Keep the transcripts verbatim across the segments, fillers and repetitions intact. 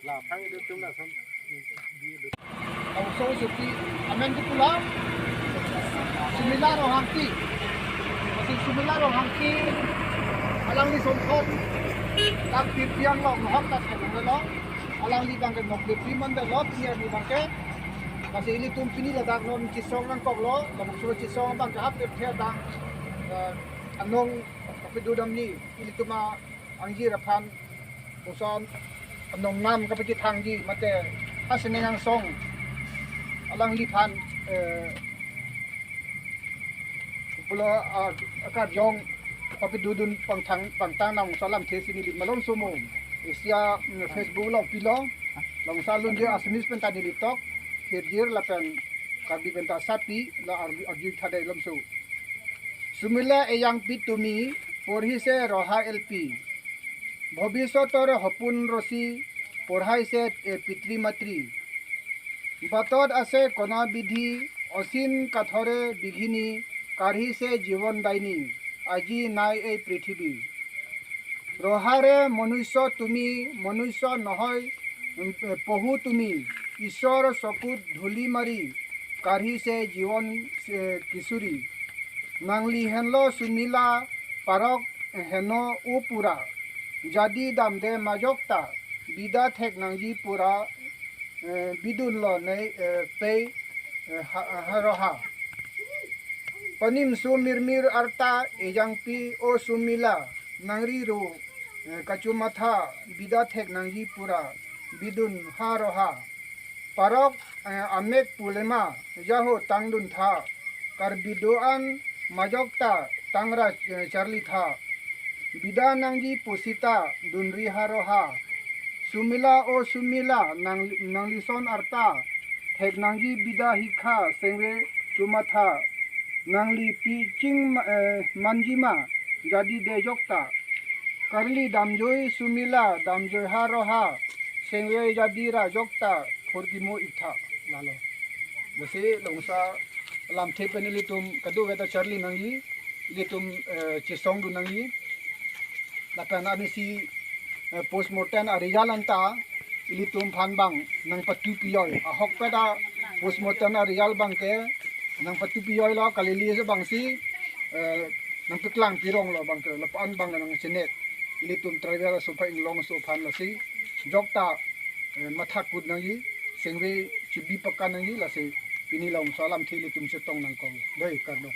La, kang itu tum la sam. Langsung seperti amen itu pula. Sumila Ronghangpi. Masih Sumila Ronghangpi. Alangli songkot. Tak pipiang lo, mahak tak lo. Alangli abang ke nok pipi man lo, piar di abang ke. Masih ilitum pini ladak non chisong nangkok lo. Langsung chisong abang ke hap piar dang. Eh, anong kapidudam ni, ilitum a angjir aphan, koson anong nam kapachethangji mate hasining angsong alangliphan, eh, pulo, ah, akarjong kapidudun pangthang, pangtang nangso alamthe si neli malom sumo. Isi a, mm, Facebook lo pilo, langsung alun je Assamese pen ta neli tok, hirjir lapen Karbi pen ta sapi, la arju, arju thadai lomso. Sumila Eyangpi Tumi, porhise Roha L P. ভৱিষ্যতৰ সপোন ৰচি পঢ়াইছে এ পিতৃ মাতৃ। বাটত আছে কণা বিধি, অচিন কাঠৰে বিঘিনি, কাঢ়িছে জীৱন দাইনী, আজি নাই এই পৃথিৱী। ৰহাৰে মনুষ্য তুমি, মনুষ্য নহয়, উম, পহু তুমি, ঈশ্বৰৰ চকুত ধূলি মাৰি, কাঢ়িছে জীৱন, এ, কিশোৰী। Nangli henlo Sumila, parok heno o pura. Jadi damde majok ta, bida thek nangji pura, eh, bidun lo nei, eh, pei, eh, ha, ha roha. Panimso mirmir arta Eyangpi o Sumila, nangri ro, eh, kachomatha, bida thek nangji pura, bidun ha roha. Parok, eh, amek pulema, jaho tangdun tha. Karbi do-an majok ta tangra, eh, charli tha. Bida nangji pusita dunri ha roha. Sumila o Sumila nang, nanglison arta. Thek nangji bida hikha sengve chumatha. Nangli piching ma, eh, manjima jadi dejok ta. Karli damjoi Sumila damjoi ha roha. Sengve jadi rajok ta khorkimo iktha. Lalo. Lasi langsung alamthe pen ilitum kadokave ta charli nangji, ilitum, eh, chisongdun nangji. Lapen anisi, eh, postmortem aresult anta ilitum aphan abang nangpatupijoi. Ahokpet a postmortem aresult abang ke nangpatupijoi lo, kalili si abang si, eh, nangpaklang pirong lo abang ke, lapu-an abang nangchenek. Ilitum tribal aso aphan, Inglong aso aphan lasi jokta, eh, mathakut nangji, sengve chibi pakan nangji, lasi pini langsung alamthe ilitum chetong nangkok. Dei, kardom.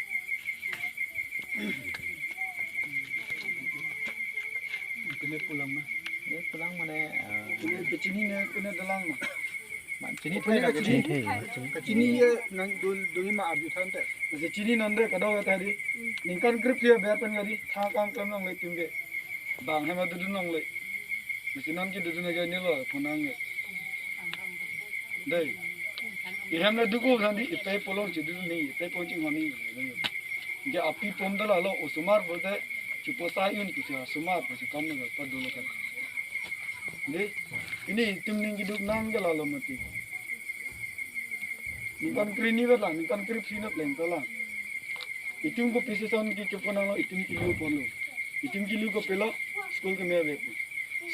Pine pulang ma? Ya, pulang mane, eh, pine kachini ne, pine dalang ma? Ma, chini pine thai kachini. Kachini. Kachini ye nang dul, dul ma arju than te. Jesi chini nonde kadokave ta di. Ningkan krip dia biar pen gari, thang kam kam nongle tingge. Bang hem adudun nongle. Masi non kedudun aja ni lo, punang ye. Dei. Ihem le duku than di, ipe polong chidun ni, ipe polong chinghon ni. Ke api pom dala lo, osomar bolte, chupo sayun kucha, osomar kucha kam na pa dolo kan. Dei. Ini itum ning keduk nang ke lalo mati. Ningkan krini vet la, ningkan krip sinat leng pela. Itum kopisi ason ke chupo nang lo, itum kelu pon lo. Itum kelu kopilo, school keme vet.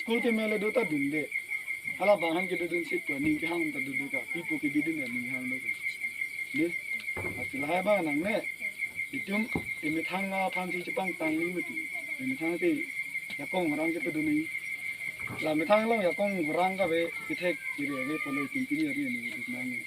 School keme le do ta dunde. Hala bang han kedodun sitpo, ning kehang ta dodo ka, pipo kebidun ya ning kehang do ka. Dei, ati lahai abang nangne. Itum, imethang aphan si chepangtang ni mati. Imethang te, jakong rang kepedo ni. La methang along jakong rang kave, kethek kiri ave, polo itum pini ari ni itum nangne.